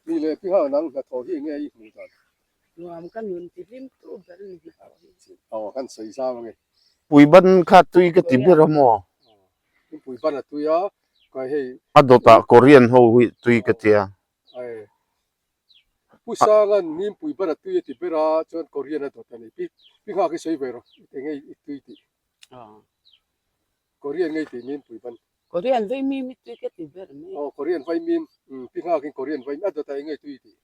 Mi leh pi hang nang hnathawh hi enge i hmuh dan? Nuam ka nun ti hlim tu ber ni hnathawh hi. Aw kan sawi zau ange. Puiban kha tui ka ti ber a maw? Puiban a tui a, kai hei. A dawtah Korean ho hi tui ka tia. Pu Sanga'n Mimpui bar a tui a ti ber a, chuan Korean a dawt a ni. Pi Pi Nghak i sawi ve rawh, enge i tui tih? Korean nge i tih Mimpui ban? Korean vaimim i tui ka ti ber mai. Aw Korean vaimim, umm Pi Nghakin Korean vaimim a dawt a enge i tui tih?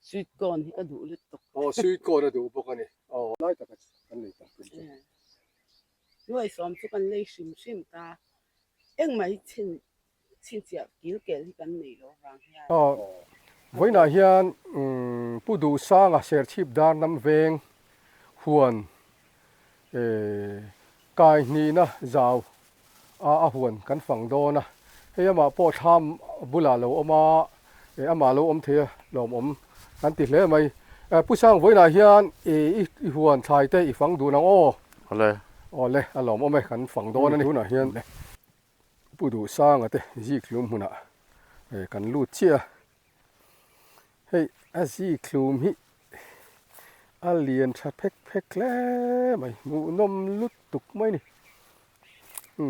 Sweet corn hi ka duh lutuk. Aw sweet corn a duh bawk a ni. Aw lai taka kan lei tak pawh chu. Nuai sawm chu kan lei hrim hrim ta, engmah hi chhin Chhinchhiah kil kel hi kan nei lo vang hian. Vawiinah hian Pu Duhsanga Serchhip dar nam veng huan kai hnihna zau a a huan kan fang dawn a, hei amah pawh thlam bulah lo awm a, amah lo awm thei a lawmawm kan ti hle mai. Pu Sang vawiinah hian i huan thlai te i fang dun ang aw? Awle. Awle, a lawmawm e, kan fang dawn a ni. Tunah hian. Pu Duhsanga te zikhlum hmunah kan lut chiah a, hei a zikhlum hi a lian tha phek phek hle mai, hmuhnawm lutuk mai a ni.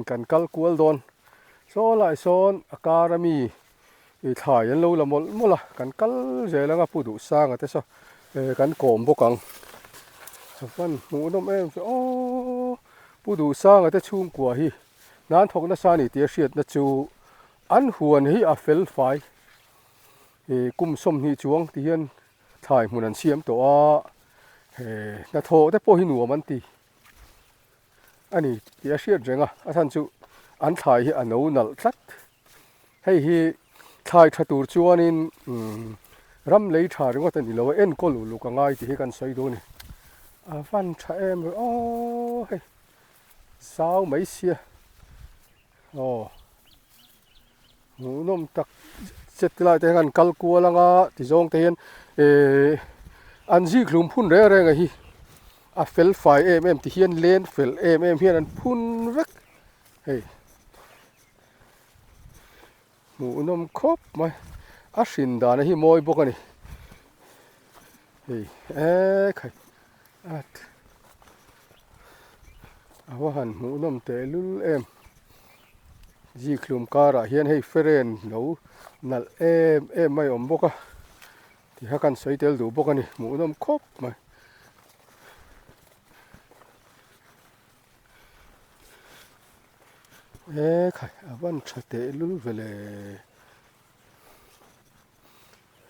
Kan kal kual dawn, saw lai sawn a kar ami thlai an lo la mawlh mawlh a, kan kal zel anga Pu Duhsanga te saw kan kawm bawk ang, a van hmuhnawm em chu aww Pu Duhsanga te chhungkua hi. Hna an thawk nasa a ni tih a hriatna chu an huan hi a fel fai ih kum 20 chuang ti hian thlai hmun an siam tawh a, he hnathawh te pawh hi nuam an ti a ni tih a hriat reng a, a chhan chu an thlai hi a no nalh tlat. Hei hi thlai tha tur chuanin umm ram lei tha ringawt a ni lo a, enkawl uluk a ngai tih hi kan sawi duh a ni. A van tha em aw hei. Zau mai sia aw hmuhnawm tak zet te lai te hian an kal kual anga ti zawng te hian ehh an zik hlum phun reng reng a hi a fel fai em em ti hian len fel em em hian an phun vek hei hmuhnawm khawp mai a hrin dan hi mawi bawk a ni hei eee khai at a va han hmuhnawm tehlul em zikhlum karah hian hei feren lo nalh em em mai a awm bawk a tikha kan sawi tel duh bawk a ni hmuhnawm khawp mai. E khai a van tha tehlul ve le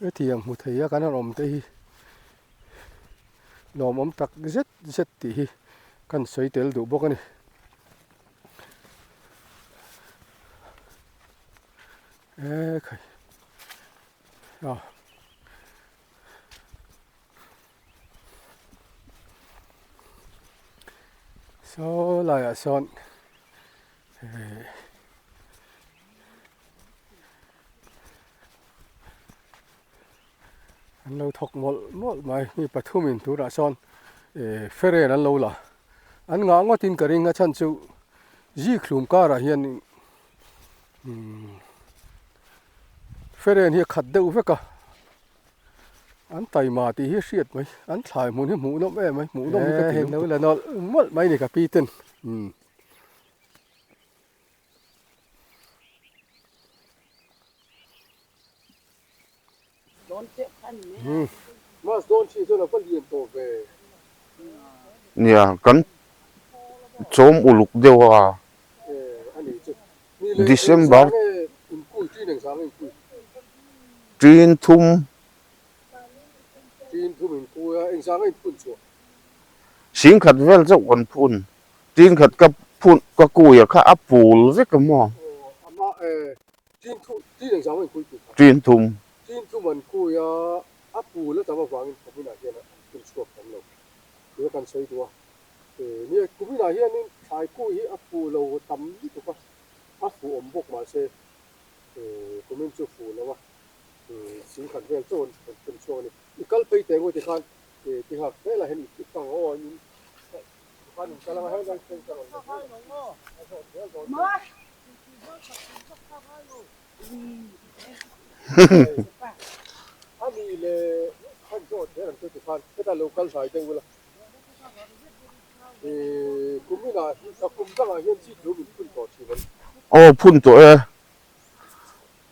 hetiang hmu thei a kan han awm te hi lawmawm tak zet zet tih hi kan sawi tel duh bawk a ni. E khai a. Saw laiah sawn eh an lo thawk mawlh mawlh mai mi pathumin tunah sawn eh feren an lo la an ngah ngawtin ka ring a chhan chu zikhlum karah hian umm feren hi a khat deuh vek a. An taima tih hi hriat mai, an thlai hmun hi hmuh nawm em mai, hmuh nawm hi ka ti lo la nawlh mawlh mai ni ka pi ten umm. Mas dawn thin chuan a va lian tawh ve. Nia, kan chawm uluk deuh a. December Tin thum Singkhat vel chauh kan phun. Tin khat ka phun ka kui a kha a pul vek a maw? Tin thum. Nia, kuminah hianin thlai kui hi a fuh lo tam lutuk a, a fuh awm bawk mahse kumin chu fuh lo a, singkhat vel chauh an phun chhuak a ni. I kal phei teh ngawt tikhan ti nghak hmelah hian i kang aw in khan in kal anga helai phei ka rawn la zel ang a zawt zel dawn che. Zawt zel ang chu tikhan hetah lo kal hlai deuh ula. Kuminah kum dangah hian zikhlum in phun tawh thin em? Aw phun tawh e.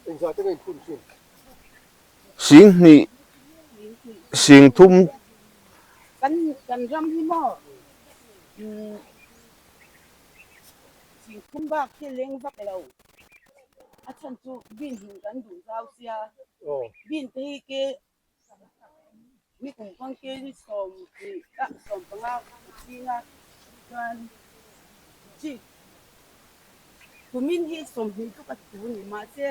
Engzah te nge in phun thin? Singhnih, singthum. Kan kan ram hi maw singthum bak hi leng vak lo. A chhan chu bin hmun kan duh zau sia. Bin te hi ke Ni kum pawn kei ni 20 ah 15 ka ching a, chuan chi kumin hi 20 chu ka tu ni mahse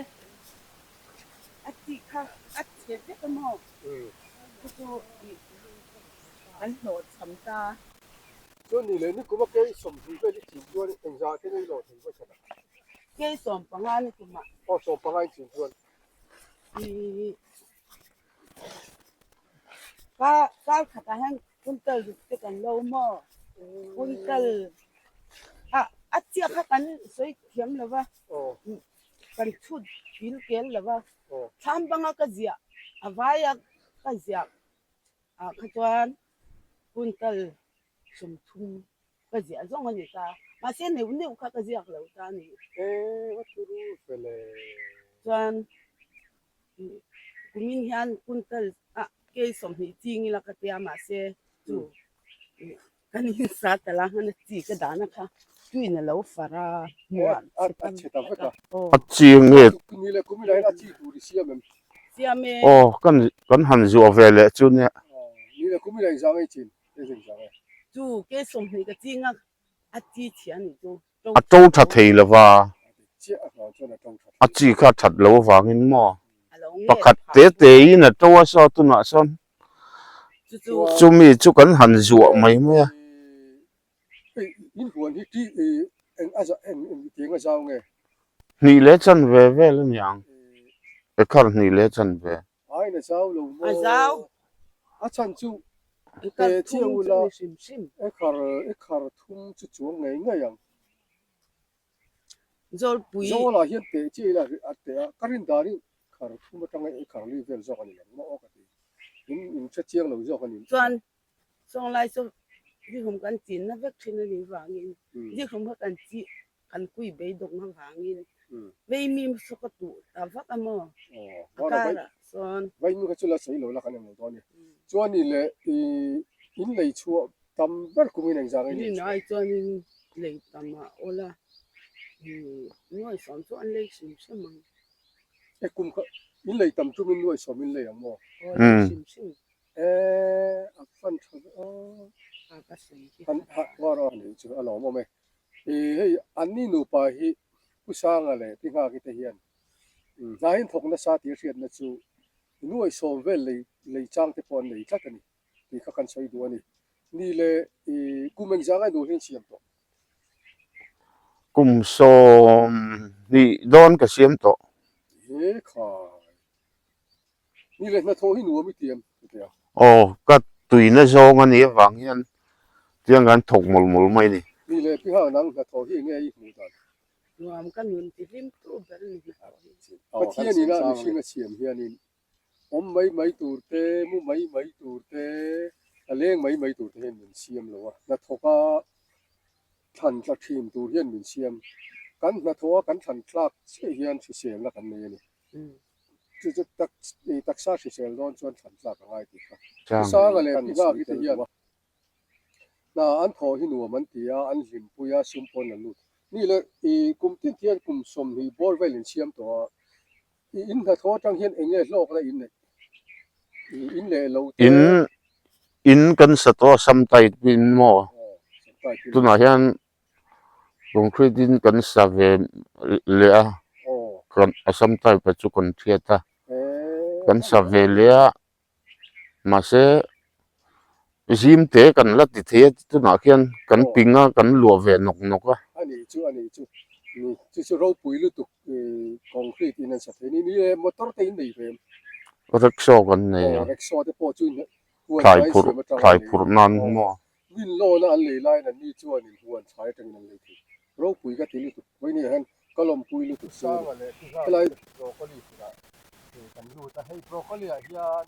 a chi kha a chhe vek a maw chu chu ih an hlawh cham ta. Chuan ni leh ni kum a kei 20 vel i chin chuan engzah te nge i lawh thei vawikhat a? Kei 15 ni kumah. Aw 15 in chin chuan. Ih Ka kar khatah hian kuntal ruk te kan lo maw? Kuntal ah a chiah kha kan sawi thiam lo va, kan chhut kil kel lo va, thlam banga ka ziah a vaia ka ziah ah kha chuan kuntal 30 ka ziah zawng a ni ta. Mahse neuh neuh kha ka ziak lo ta a ni. Chuan Kumin hian kuntal ah kei 20 ching ila ka tia mahse chu kan insa tal a hman a chi ka dahna kha tuin a lo far a hmuah chhe ta vek a. A chi nge? Siam e. Aw kan kan han zuah ve leh chu nia. Chu kei 20 ka ching a a chi chhia a nih chu. A to tha thei lo va, a chi kha that lo avangin maw pakhat te te in a to a saw tunah sawn chumi chu kan han zuah mai mai a. Hnih leh chanve vel a niang, ekhar hnih leh chanve. Chuan Sawnglai chu zihum kan chinna vek thin a nih vangin zihum kha kan chi kan kui beidawng avangin veimim saw ka tuh ta vak a maw a karah sawn. Vaimim kha chu la sawi lo la kan englo dawn a ni. Chuan i leh i in lei chhuah tam ber kumin engzah nge i lei chhuah? Rin ai chuanin lei tam a awl a, nuai 10 chu an lei hrim hrim ang. E kum kha in lei tam tumin nuai 10 in lei ang maw? Aw lei hrim hrim. Eh, a fan tha ve aw. Han ha var a nih chu a lawm awm e. Ih hei anni nupa hi Pu Sanga leh Pi Nghaki te hian hna hi an thawk nasa tih a hriatna chu nuai 10 vel lei lei chang te pawh an nei tlat a ni tih kha kan sawi duh a ni. Ni leh ih kum engzah ngai nu hi an siam tawh? Kum 20 dawn ka siam tawh. He khai. Ni leh hnathawh hi nuam i ti em? Ka ti a. Aw, ka tuina zawng a nih avang hian tiang kan thawk mawlh mawlh mai a ni. Ni leh pi hang nang hnathawh hi enge i hmuh dan? Nuam ka nun ti hlim tu ber a ni hnathawh hi. Pathian ina mihring a siam hianin awm mai mai tur te, mu mai mai tur te, a leng mai mai tur te hian min siam lo a. Hnathawk a thlan tla thin tur hian min siam. Kan hnathawh a kan thlan tlak chiah hian hriselna kan nei a ni. Chu chu tak taksa hrisel dawn chuan thlan tlak a ngai tih kha. Pu Sanga leh Pi Nghaki te hian hna an thawh hi nuam an ti a, an hlimpui a, sum pawn an lut. Ni leh i kum tin hian kum 20 bawr vel in siam tawh a, i in hnathawh atang hian eng nge hlawkna in neih? I in leh lo te. In in kan sa tawh a, sam type in maw? Tunah hian Concrete in kan sa ve leh a, a sam type a chu kan thiat a, kan sa ve leh a, mahse zim te kan la ti thei a tunah khian kan ping a kan luah ve nawk nawk a. A nih chu a nih chu ni chu chu ropui lutuk concrete in an sa thei a ni ni e motor te in nei ve em? Rickshaw kan nei a. Aw rickshaw te pawh chu huan thlai phurh thlai phurh nan maw? Min lawna an lei laiin anni chuan in huan thlai atangin an lei thei. Ropui ka ti lutuk. Vawiin hian ka lawmpui lutuk chu a ni. Helai broccoli hmunah kan lut a, hei broccoli ah hian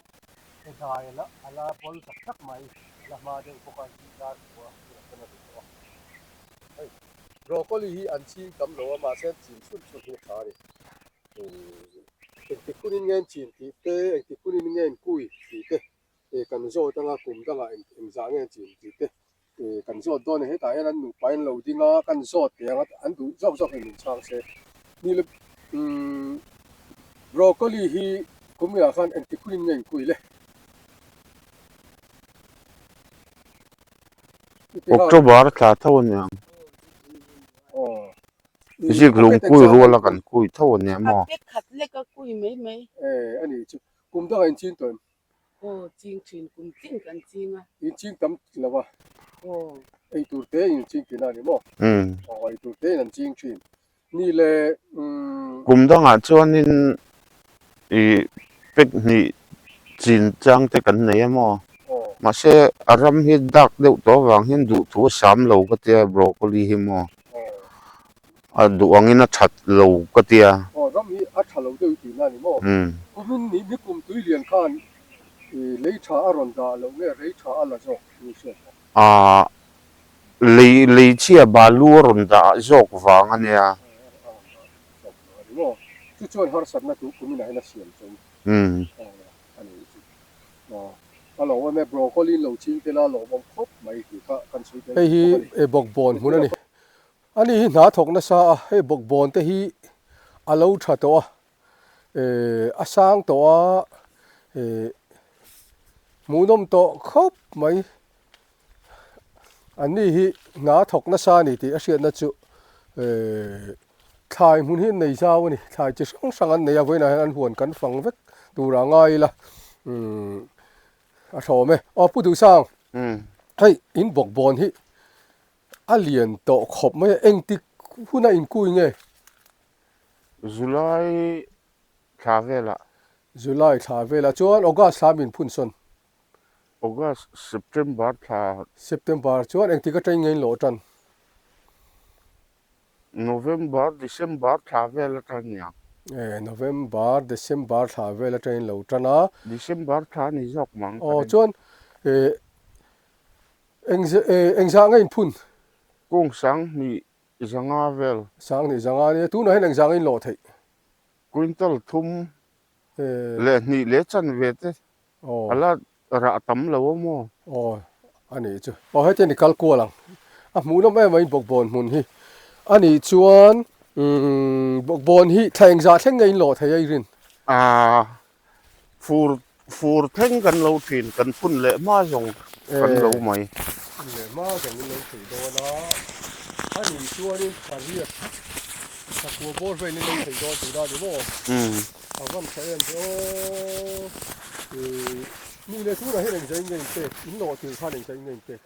He dai a la a la bawl tak tak mai, a la hma deuh bawk a, zingkar kua tunah chuan a ri tawh a. Hei broccoli hi an ching tam lo a, mahse an chin chhun chhun hi a tha a ni. Engtik hunin nge an chin tih te, engtik hunin nge an kui tih te kan zawt anga kum dangah engzah nge an chin tih te kan zawt dawn a ni. Hetah hian an nupa in lo ding a, kan zawt teh ang a, an duh zawk zawk in min chhang se. Ni le broccoli hi kum inah khan engtik hunin nge in kui le? October thla tho a niang. Zikhlum kui rual a kan kui tho a nia maw? A pe khat lek a kui mai mai. E a nih chu. Kum dangah in ching tawh em? Aw ching thin kum tling kan ching a. In ching tam lo a. Aw. Ei tur te in ching thin a ni maw? Aw ei tur te in an ching thin. Ni le umm. Kum dangah chuanin ih pek hnih chin chang te kan nei a maw? Mahse a ram hi dak deuh tawh avang hian duhthu a sam lo ka tia broccoli hi maw? A duh angin a that lo ka tia. Aw ram hi a tha lo deuh tihna a ni maw? Kumin ni ni kum tui lian khan lei tha a rawn dah loh nge rei tha a la zawk ni hriat lo. Aaa lei lei chhia balu a rawn dah zawk vang a nia. Zawk lo a ni maw? Chu chuan harsatna chu kuminah hian a siam chawm a ni chu. A lawm em e, broccoli in lo ching tel a lawmawm khawp mai tih kha kan sawi tel. Hei hi bawkbawn hmun a ni. Ani hi hna thawk nasa a, hei bawkbawn te hi a lo tha tawh a, eh a sang tawh a, eh hmuhnawm tawh khawp mai. Anni hi hna thawk nasa a ni tih a hriatna chu eh thlai hmun hi an nei zau a ni, thlai chi hrang hrang an nei a, vawiinah hian an huan kan fang vek turah ngai ila umm a hlawm e. Aw Pu Duhsang, hei in bawkbawn hi A lian tawh khawp mai a, engtik huna inkui nge? July thla velah. July thla velah chuan August thla min phun sawn. August, September thla. September chuan engtik atangin nge in lawh tan? November, December thla vel atang nia. E, November, December thla vel atangin lo tan a. December thla ni zawk mang. Aw chuan e Engzah nge inphun? Kung sanghnih zanga vel. Sanghnih zanga ania. Tunah hian engzah nge inlawh theih? Quintal thum leh hnih leh chanve te a la rah tam lo a maw? Aw, a nih chu. Aw heti a ni kal kual ang. A hmuhnawm em a in bawkbawn hmun hi. A nih chuan bawkbawn hi thla engzah thleng nge inlawh theih a i rin? Aa, Fur fur thleng kan lo thin, kan phun leh hma zawng kan lo mai. Phun leh hma zawng in lo thei dawn a, a nih chuanin pariat thakua bawr vel in lo thei dawn tihna a ni maw? A van tha em ve aw. Mi leh tunah hian engzah in nge in pek? In lawh tir khan engzah in nge in pek?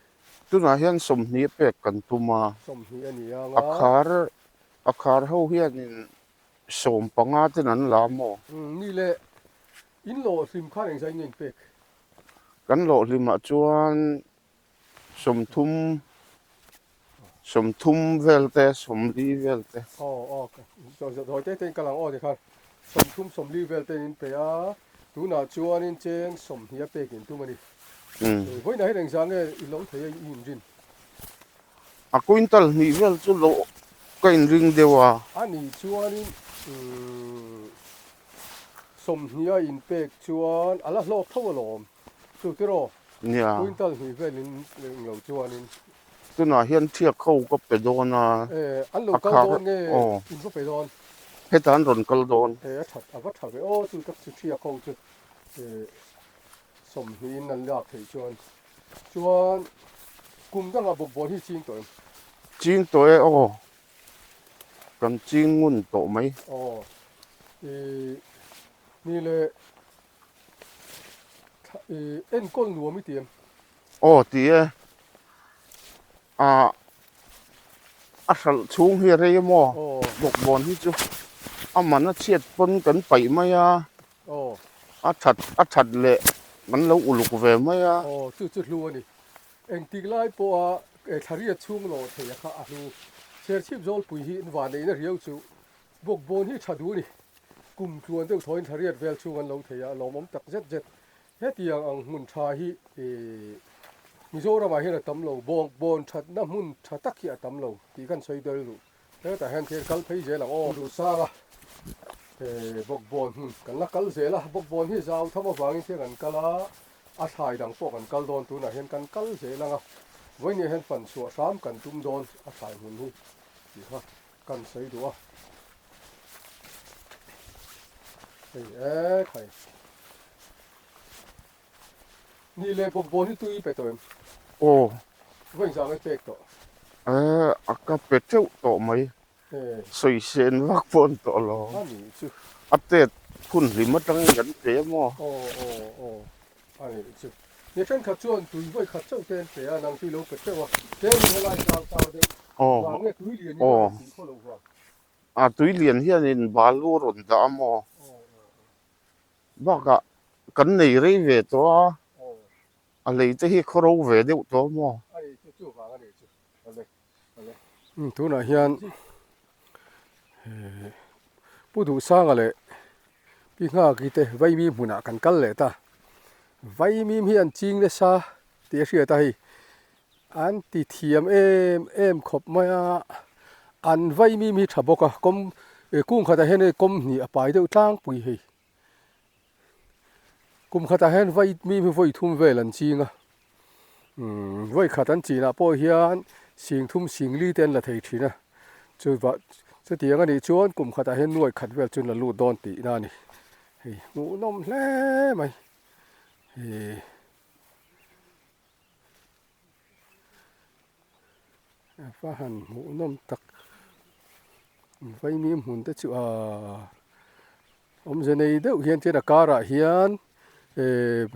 Tunah hian 20 a pek kan tum a. 20 a ni ang a. A khar a khar ho hianin 15 ten an la maw? Umm ni le, in lawh hlim khan engzah in nge in pek? Kan lawh hlimah chuan 30, 30 vel te, 40 vel te. Aw aw, zawi te te in kal ang aw tikhan 30, 40 vel te in pe a, tunah chuanin cheng 20 a pek in tum a ni. Vawiinah hian engzah nge i lo thei a i inrin? A quintal hnih vel chu lo ka inring deuh a. A nih chuanin 20 a inpek chuan a la hlawk tho alawm. Chu tiraw? Nia. Quintal hnih vel in lo chuanin. Tunah hian thiak ho ka pe dawn a. E, an lo kal dawn nge in va pe dawn? Heta an rawn kal dawn. E, a that, a va tha ve aw chu tak chu thiak ho chu e 20 in an lak theih chuan. Chuan kum dangah bawkbawn hi ching tawh em? Ching tawh e aw. Kan ching ngun tawh mai. Aw. I ni le i enkawl nuam i ti em? Aw ti e. Ah a hralh chhung hi a rei em aw? Bawkbawn hi chu a man a chhiat pawn kan paih mai a. Aw. A that a that leh kan lo uluk ve mai a. Aw chu chu hlu a ni. Engtik lai pawha thlariat chhung lawh thei a kha a hlu. Serchhip zawlpui hi in vanneihna riau chu bawkbawn hi tha duh a ni. Kum tluan deuh thawiin thlariat vel chhung an lo thei a, lawmawm tak zet zet. Hetiang ang hmun tha hi Mizoramah hian a tam lo, bawng bawn thatna hmun tha tak hi a tam lo tih kan sawi tel duh. Hetah hian thil kal phei zel ang aw. Duhsang a bawkbawn hmun kan la kal zel a, bawkbawn hi zau tham avangin thil kan kal a, a thlai dang pawh kan kal dawn tunah hian kan kal zel ang a, vawinia hian fan chhuah hram kan tum dawn a thlai hmun hi tih kha kan sawi duh a. Hei e khai. Ni leh bawkbawn hi tui pe tawh em? Aw. Vawi zang e pek tawh. Eh, a ka pe teuh tawh mai. Eh. Sawi sen vak pawh an tawh lo. A nih chu. A tet phun hlim atangin kan pe a maw? Aw, aw, aw. A nih chu. Ni thenkhat chuan tui vawi khat chauh te an pe a, nang tui lo pe teuh a. Tlem in helai zang tar deuh. Aw. Vang nge tui lian in a tui khaw lo vang. A tui lian hianin balu a rawn dah a maw? Aw, aw, aw. Bakah kan nei rei ve tawh a, a lei te hi khaw ro ve deuh tawh maw? Tunah hian Pu Duhsanga leh Pi Nghaki te Vaimim hmunah kan kal leh ta. Vaimim hi an ching nasa tih a hriat a hei. An ti thiam em em khawp mai a, an vaimim hi tha bawk a, kawm kung khatah hian hei kawm hnih a pai deuh tlangpui hei. Kum khatah hian vaimim hi vawi thum vel an ching a, umm vawi khat an chinah pawh hian sing thum sing li te an la thei thin a, chuvah chutiang a nih chuan kum khatah hian nuai khat vel chu an la lut dawn tihna a ni, hei hmuhnawm hle mai hei. Va han hmuh nawm tak vaimim hmun te chu aaa awmze nei deuh hian chuan a karah hian ehh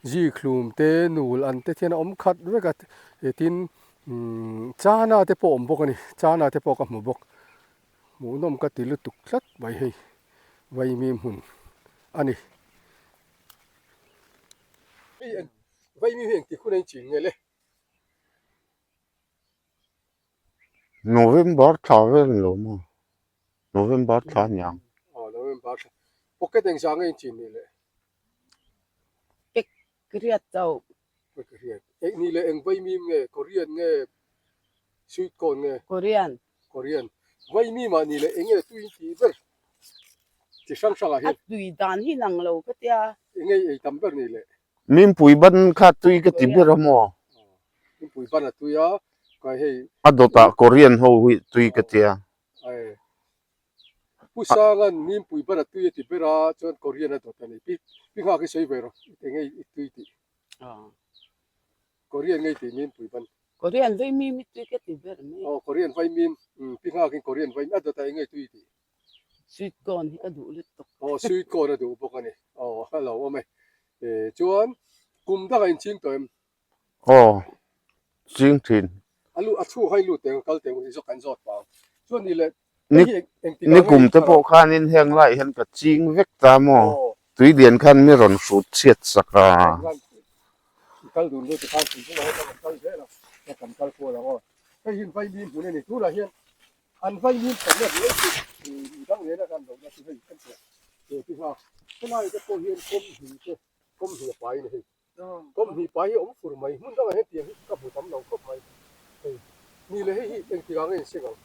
zikhlum te nul an te hian a awm khat vek a tin umm chana te pawh a awm bawk a ni chana te pawh ka hmu bawk hmuh nawm ka ti lutuk tlat mai hei vaimim hmun a ni. Vaimi hi engtik hun a inchin nge le? November thla vel ni lo maw? November thla a ni ang. Aw November thla. Pocket engzah nge inchin ni le? Pek riat chauh. Pek riat. Eng ni le eng vaimim nge? Korean nge? Sweet corn nge? Korean. Korean. Vaimim ah ni le eng nge tui intih ber? Chi hrang hrang ah hian. A tui dan hi nang lo ka tia. Eng nge ei tam ber ni le? Mimpui ban kha tui ka ti ber a maw? Mimpui ban a tui a, kai hei. A dawtah Korean ho hi tui ka tia. Ai. Pu Sangan mimpui ban a tui a ti ber a, chuan Korean a dawt a ni. Pi pi nghak hi sawi ve rawh, eng nge i tui tih? Korean nge i tih mimpui ban? Korean vaimim hi tui ka ti ber mai. Aw Korean vaimim, pi nghakin Korean vaimim a dawtah eng nge tui tih? Sweet corn hi ka duh lutuk. Aw sweet corn a duh bawk a ni. Aw a lo awm e. Chuan kum dangah in ching tawh em? Aw ching thin. A lu a chhuk hai lut teng kal teng hi zawk kan zawt pang. Chuan ni leh Ni ni kum te pawh khanin heng laiah hian ka ching vek ta maw? Tui lian khan mi rawn hrut chhiat sak a. Kal dun lut khan tui bulah hian kan kal zel a, kan kal kual ang aw. Hei hi vaimim hmun a ni. Tunah hian An vaimim pahnih a hmuh chu midang nena kan lohna chu hei kan teh teh pi nghak. Helai te pawh hian kawm hnih te kawm hnih a pai a ni hei. Kawm hnih pai hi a awm fur mai. Hmun dangah hian tiang hi ka hmu tam lo khawp mai. Hei ni leh hei hi engtik ah nge inseng ang?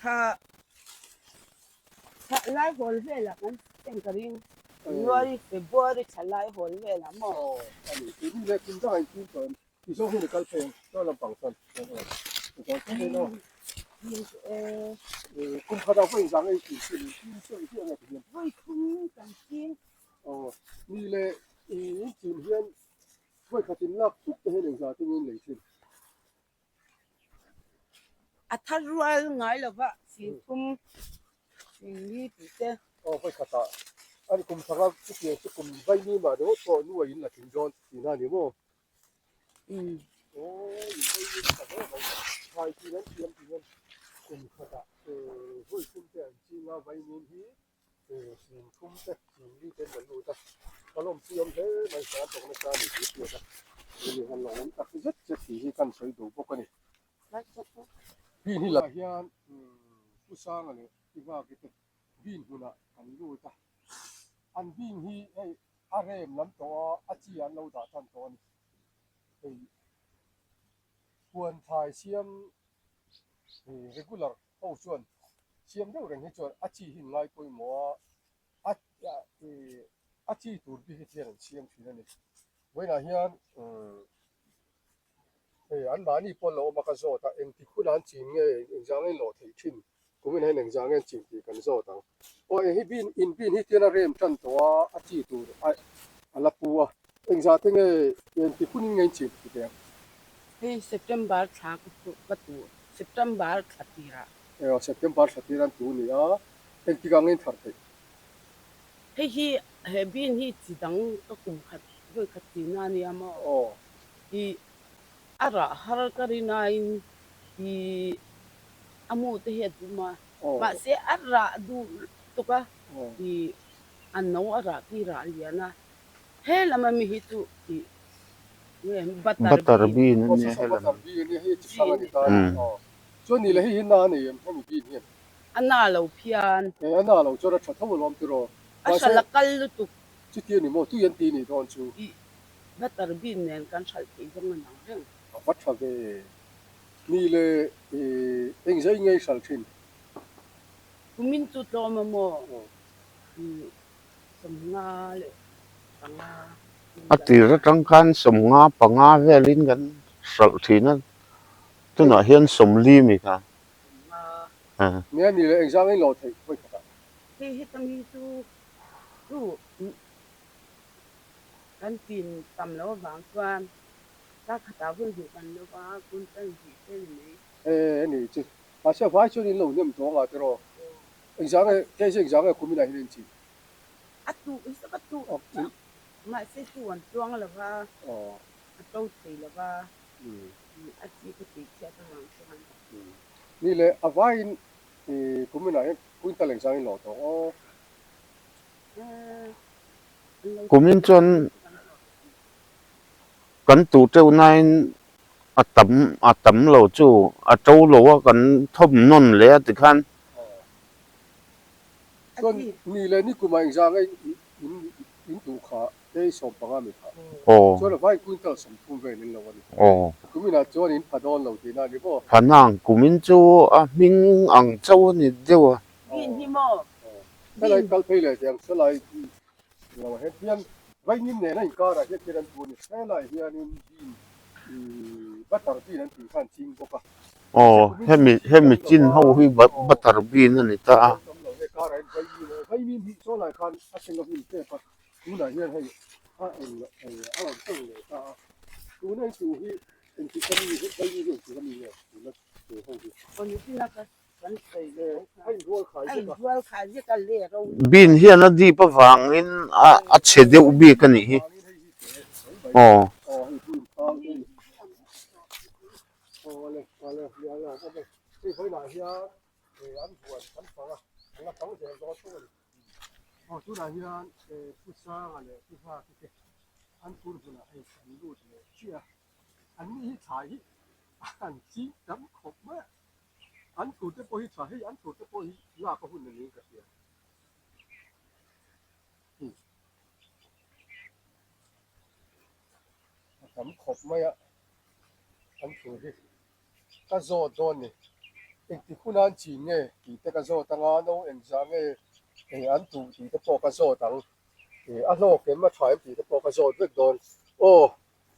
Thla thla lai hawl velah kan seng ka ring. January, February thla lai hawl velah maw? Aw a ni. Ni leh kum dangah inchhung tawh em? Ti zawng hian i kal phei ang, chuan lampang chuan kum khat ah vawi zang ei tih chi ni tin sawi chiah nge ti hian. Vawi thum kan ching. Aw ni leh i in chin hian vawi khat in lak tuk te hian engzah te ngin lei thin. A thar rual ngai lova sin thum sin li tih te. Aw vawi khat ah ani kum thar a chutiang chu kum vaimi mah ringawt pawh nuai in la tling dawn tihna a ni maw. A rem lam tawh a, a chi an lo dah tan tawh a ni. Hei huan thlai siam regular ho chuan siam deuh reng hi chuan a chi hi an ngai pawimawh a, a a chi tur bik hi hian an siam thin a ni. Vawiinah hian hei anmahni pawh an lo awm a ka zawt a, engtik hunah an chin nge engzah nge an lawh theih thin Kumin hian engzah nge an chin tih kan zawt ang. Aw eng hi bin in bin hi tian a rem tan tawh a, a chi tur a a la pu a. Engzah te nge engti hunin nge in chin tih ve ang? Hei September thla ka tu ka tu September thla tirah. Aw September thla tir an tu ni a, engtikah nge in thar theih? Hei hi he bin hi chi dang ka kum khat vawi khat chi na nia maw? Aw. I A rah har ka ri nain i a mu te hi a dum a, mahse a rah duh tuk a, i a no a rah khi rah lian a, he lama mi hi chu i nge butter bean a nia he lam. A na lo phian. A hral a kal lutuk. I Butter bean nen kan hralh theih zawng a nang reng. A va tha ve. Ni le i engzai ngei hralh thin? Kumin chu tlawm a maw? I 55 leh 5. A tir atang khan 55 panga velin kan hralh thin a, tunah hian 40 mi kha. 55. Nia ni le engzah ngei lawh theih vawi khatah? Hei hetami chu chu Kan chin tam lo avang chuan kar khatah vawi hnih kan lo va, kun tan hnih te ni mai. E a ni chu. Mahse vai chuan in lo hnem tawng a tiraw? Engzah nge kei chu engzah nge kumin ah hian in chin? A tuh hi chu ka tuh chak mahse chu an tluang lo va, a to thei lo va, a chi ka tih chhiat avang chuan. Ni le a vaiin kumin ah hian quintal engzah nge in lawh tawng aw? Kumin chuan kan tuh teuh nain a tam a tam lo chu a to lo a kan thawm nawn leh a tikhan. Chuan ni leh ni kumah engzah nge in in duh kha hei 15 mi kha chuan a vai quintal 30 vel in lo a ni. Kuminah chuan in pha dawn lo tihna a ni maw? Pha nang kumin chu a hming ang chauh a ni deuh a. Bin hi maw? Helai kal phei leh tiang helai lo ah hian vaingim nena inkarah hian thil an tu a ni. Helai hianin bean ih butter bean an tih kha an ching bawk a. Aw hemi hemi chin ho hi butter bean a ni ta a. Tam lo hei karah hian vaimim a vaimim hi saw lai khan a seng a hun tep a tunah hian hei a eng a rawn tawng leh ta a. Tuna in tuh hi engtik a mi vaimim hi engtik a mi nge tuna tuh ho hi. Aw nitin a ka Bean hian a dip avangin a chhe deuh bik a nih hi aw. An thur te pawh hi tha hei an thur te pawh hi lak a hun a niin ka hria. Hmm. A tam khawp mai a an thur hi ka zawt dawn ni. Engti huna an chin nge tih te ka zawt anga no engzah nge eh an tuh tih te pawh ka zawt ang. Eh a hlawk em a tha em tih te pawh ka zawt vek dawn. Aw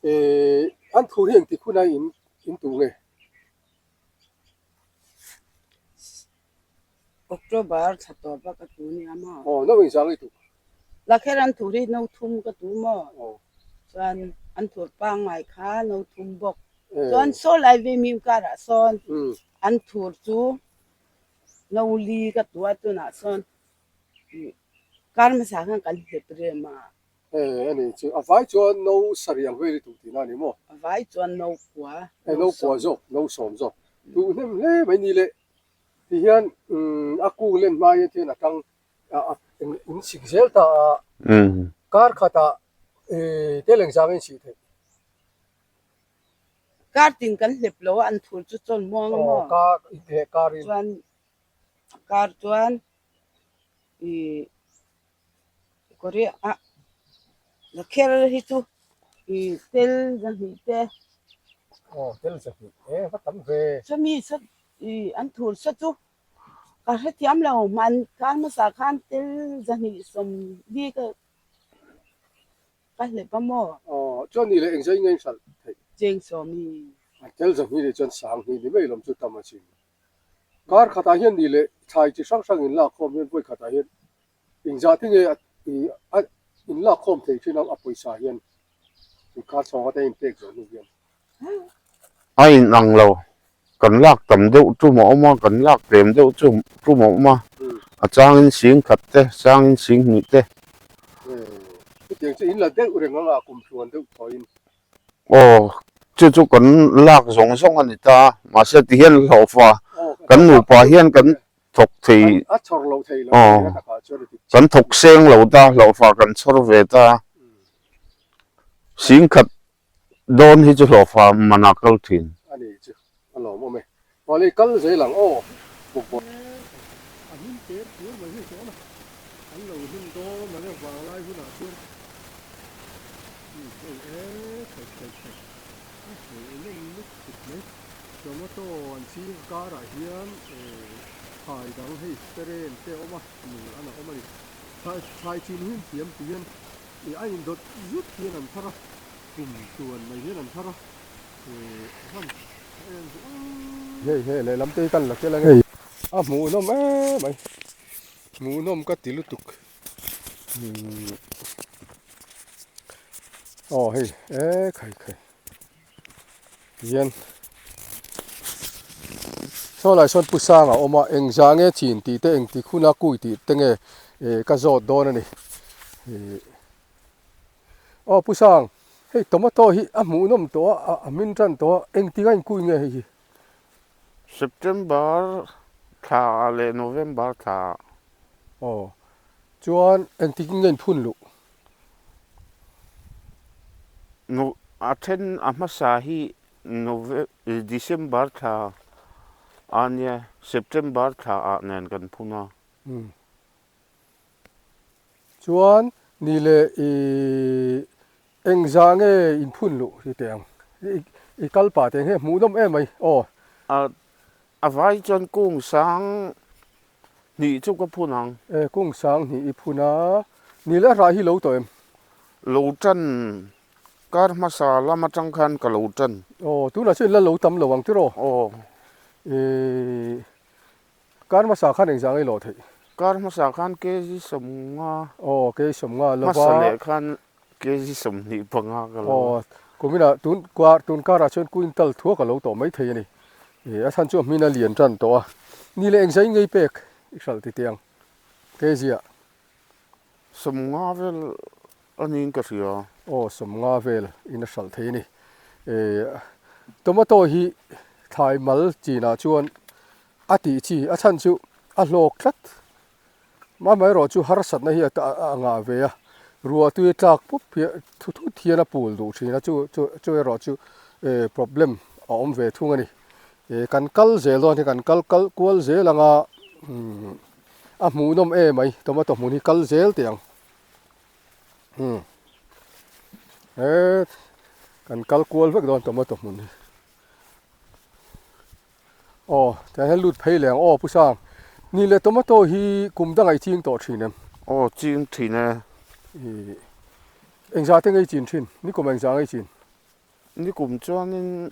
eh an thur hi engti huna in in tuh nge? October thla tawp a ka tu nia maw? Aw, no engzah nge i tuh? Lakher an thur hi no thum ka tu maw? Aw. Chuan an thur pangngai kha no thum bawk. Chuan saw lai ve mim karah sawn an thur chu no li ka tu a tunah sawn kar hmasa khan kan hlep rem a. E a ni chu a vai chuan no sarih ang vel i tuh tihna a ni maw? A vai chuan no kua, no no kua zawk, no sawm zawk tuh hnem hle mai ni le ti hian a kung len hma hian thian a tang a in sik zel ta a, kar khatah tel engzang in sih theih? Kar tin kan hlep lo a, an thur chu chawn muang a maw? Aw kar in kar in. Chuan kar chuan i Korea ah. Lakher hi chu i tel zahnih te. Aw tel zahnih e va tam ve. Chumi sa i an thur sa chu ka hrethiam lo hman kar hmasa khan tel zahnih sawmli ka ka hlep a maw? Aw chuan ni leh engzai nge in hralh theih? Cheng sawmi. A tel zahnih leh chuan sanghnih ni mai lawm chu tam a chin. Kar khatah hian ni leh thlai chi hrang hrang in lak khawm hian vawi khatah hian Engzah te nge a in lak khawm thei thin ang a pawisa hian inkar chhawng ata in pek zawh hnu hian. A in ang lo, kan lak tam deuh tum a awm a, kan lak tlem deuh chu tum a awm a, a changin sing khat te, changin sing hnih te. Chutiang chu in la deuh reng anga kum hluan deuh thawiin. Aw, chu chu kan lak zawng zawng a ni ta, mahse tihian hlawhfa kan nupa hian kan thawk thei aw kan thawk seng lo ta hlawhfa kan chhawr ve ta singkhat dawn hi chu hlawhfa man a kal thin. A ni chu a lawm awm e. Mahni kal zel ang aw bawk bawk. A hlim ter tur mai hi zawh na an lo hlim dawn ang e vanglai hunah chuan hei e khai khai khai a hmuh nawm lutuk mai. Tomato an ching karah hian thlai dang hei teren te a awm a, mul an a awm a ni. Thlai chin hi an thiam ti hian ih a indawt zut hian an thar a, kum tluan mai hian an thar a, ih a hman tha em chu aaa. Hei hei lehlam te hi kan la tel ange a hmuhnawm em mai, hmuhnawm ka ti lutuk umm aw hei e khai khai. Tihian saw lai sawn pu sang a awm a engzah nge chin tih te engtik huna kui tih te nge eh ka zawt dawn a ni ih aw pu sang hei tomato hi a hmuhnawm tawh a a hmin tan tawh a engtik a inkui nge hei hi. September thla ah leh November thla ah. Aw chuan engtik nge inphun luh. No a then a hmasa hi Nove December thla a nia September thla ah nen kan phun a. Umm chuan ni leh i engzah nge in phun luh hi teh ang i kal pah teh ang he hmuhnawm em mai aw. A a vai chuan kung sang Hnih chu ka phun ang. E, kung sang hnih i phun a. Ni leh rah hi lo tawh em? Lo tan, kar hmasa lam atang khan ka lo tan. Aw, tunah chuan la lo tam lo ang tiraw? Aw. E, kar hmasa khan engzah ngei lawh theih? Kar hmasa khan kg 50. Aw, kg 50 lova. Hmasa leh khan kg 25 ka lo. Aw, kuminah tun kar tun karah chuan quintal thuak a lo tawh mai thei a ni. A chhan chu a hmin a lian tan tawh a, ni leh engzai ngei pek i hralh ti teh ang kg ah. 50 vel a niin ka hria. Aw 50 vel in a hralh thei a ni. Tomato hi thlai mal chinah chuan a tih chi a chhan chu a hlawk tlat. Amaherawh chu harsatna hi a ngah ve a, ruah tui tlak pup hi thu thut hian a pul duh thin a, chu chu chu erawh chu problem a awm ve thung a ni. Kan kal zel dawn hi kan kal kal kual zel anga a hmuhnawm em mai tomato hmun hi kal zel teh ang. He kan kal kual vek dawn tomato hmun hi. Aw, tiang hian lut phei leh ang aw Pu Sang. Ni leh tomato hi kum dangah i ching tawh thin em? Aw, ching thin e. I engzah te ngei chin thin? Nikum engzah ngei chin? Nikum chuanin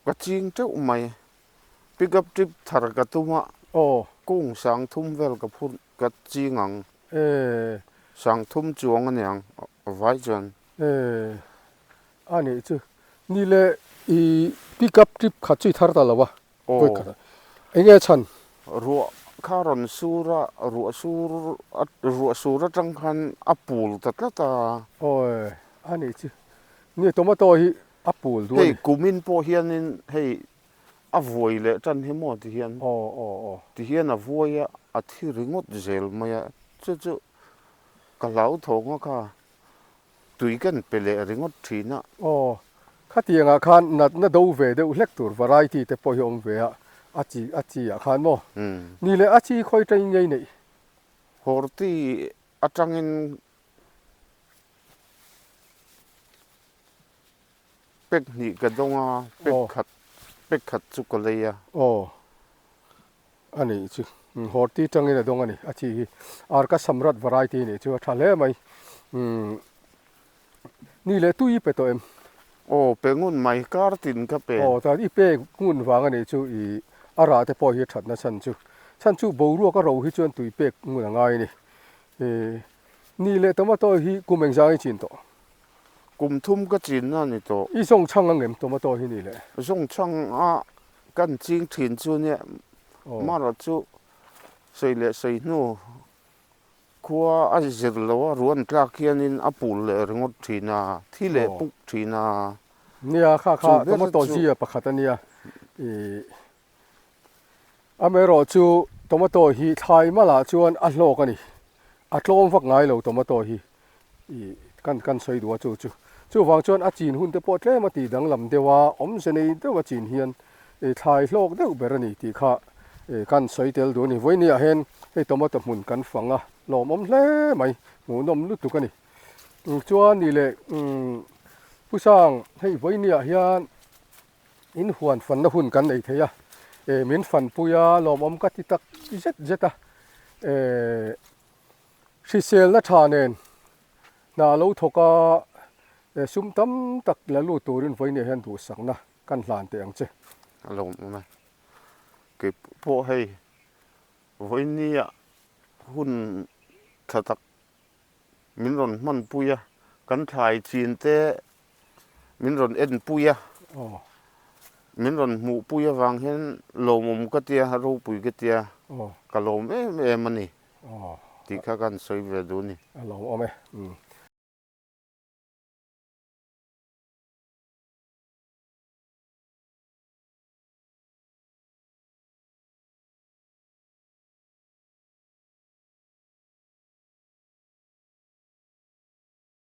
ka ching teuh mai. Pick up trip thar ka tum a. Aw. Kung sang thum vel ka phur ka ching ang. E. Sang thum chuang aniang vai chuan. E. A nih chu. Ni le i pick up trip khat chu i thar ta lo a. Aw. Eng nge chhan? Ruah kha rawn sur a, ruah sur a ruah sur atang khan a pul ta tlat a. Awi a nih chu. Ni tomato hi a pul duh a ni. Hei kumin pawh hianin hei a vuai leh tan hi maw ti hian. Aw aw aw. Ti hian a vuai a, a thi ringawt zel mai a. Chu chu ka hlauthawng a kha. Tui kan pe leh ringawt thin a. Aw, khatiangah khan natna do ve deuh hlek tur variety te pawh hi awm ve a, a chi a chi ah khan maw? Ni leh a chi khawi tain ngei neih? Horti. atangin Pek hnih ka dawng a, pek khat pek khat chu ka lei a. Aw, a nih chu. Horti tangin a dawng a ni, a chi hi. Arka Samrat variety nih chu a tha hle mai. Umm, ni leh tui i pe tawh em? Aw, pe ngun mai, kar tin ka pe. Aw, chuan i pek ngun vang a nih chu i a rah te pawh hi a that na chhan chu. Chhan chu boruak a ro hi chuan tui pek ngun a ngai a ni. Ni leh tomato hi kum engzang i chin tawh? Kum thum ka chinna a ni tawh. I zawng chhang ang em tomato hi ni le? Zawng chhang a kan ching thin chu nia marawh chu sawi leh sawi hnu khua a zir lo a ruan tlak hianin a pul leh ringawt thin a, thi leh puk thin a. Nia kha kha tomato zia pakhat a nia i Amaherawh chu tomato hi thlai malah chuan a hlawk a ni. A tlawm vak ngai lo tomato hi ih kan kan sawi duh a chu chu. Chuvang chuan a chin hun te pawh tlem a tih danglam deuh a, awmze nei deuh a chin hian ih thlai hlawk deuh ber a ni tih kha ih kan sawi tel duh a ni. Vawinia hian hei tomato hmun kan fang a, lawmawm hle mai, hmuhnawm lutuk a ni. Chuan nih leh umm Pu Sang hei vawinia hian In huan fanna hun kan nei thei a, eh min fanpui a lawmawm ka ti tak zet zet a, eh hriselna tha nen hna lo thawk a, eh sum tam tak la lut turin vawinia hian duhsakna kan hlan teh ang che. A lawmawm e. Kei pawh hei vawinia hun tha tak min rawn hmanpui a, kan thlai chin te min rawn enpui a, min rawn hmuhpui avang hian lawmawm ka tia, ropui ka tia, ka lawm em em a ni tih kha kan sawi ve duh a ni. A lawmawm e.